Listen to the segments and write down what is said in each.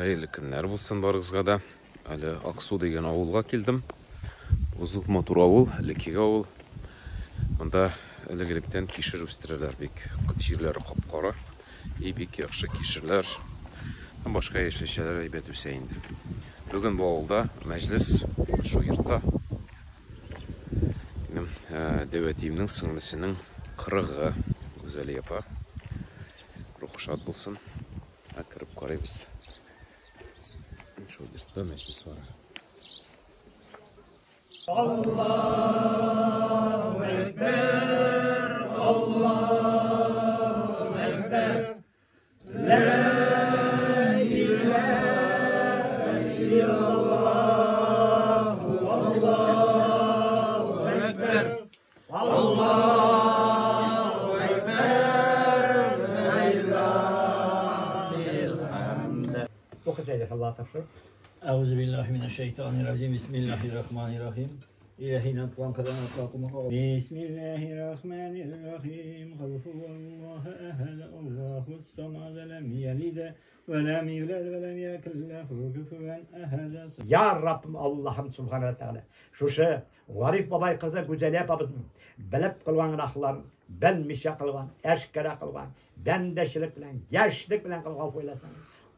Хәерле көннәр булсын барыгызга да. Әле Аксу дигән авылга килдем. Бу зур матур авыл, элеккеге авыл. Монда элек-электән кишер үстерәләр бик. Җирләре кап-кара. И бик яхшы кишерләр. Һәм башка яшелчәләр әйбәт үсә инде. Бүген бу авылда мәҗлес шул йортта. Минем дәү әтиемнең сеңлесенең кырыгы Гүзәлия апа. Рухы шат булсын. Ә кереп карыйбыз. Шул йортта мәҗлес бара. Аллаһу әкбәр, Аллаһу әкбәр. Лә иләһә иллаллаһу, Аллаһу әкбәр. Аллаһу әкбәр, вә лиллаһил хәмд. Укып әйдә, Аллаһ тапшыр. Euzu billahi mineşşeytanirracim. Bismillahirrahmanirrahim. İlahi natlan kadan atlakum. Bismillahirrahmanirrahim. Kul huvallahu ehad. Allahu samad. Lem yelid ve lem yulad ve lem yekun lehu kufuven ehad. Ya Rabbim Allah'ım Subhanahu Teala. Шушы Гариф бабай кызы Гүзәлия апабызның белеп кылган гөнаһларын, белмичә кылган, әшкәрә кылган, бәндәчелек белән, яшьлек белән кылган гафу әйләсен.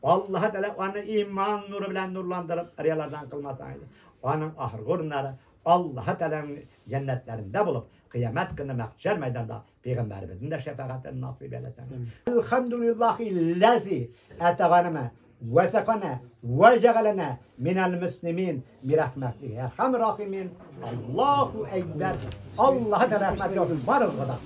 Аллаһ Тәгалә аны иман нуры белән нурландырып, рыялардан кылмасын иде. Аның ахыргы урыннары Аллаһ Тәгаләнең җәннәтләрендә булып, кыямәт көне мәхшәр мәйданында пәйгамбәребезнең дә шәфәгатен насыйп әйләсен. Элхамдулиллахи ллази атаганама вә сакана вә җәгаләнә минәл мөслимин бирәхмәтиһи әрхәмер рахимин. Аллаһу әкбәр. Аллаһ Тәгалә рәхмәт яусын барыгызга да.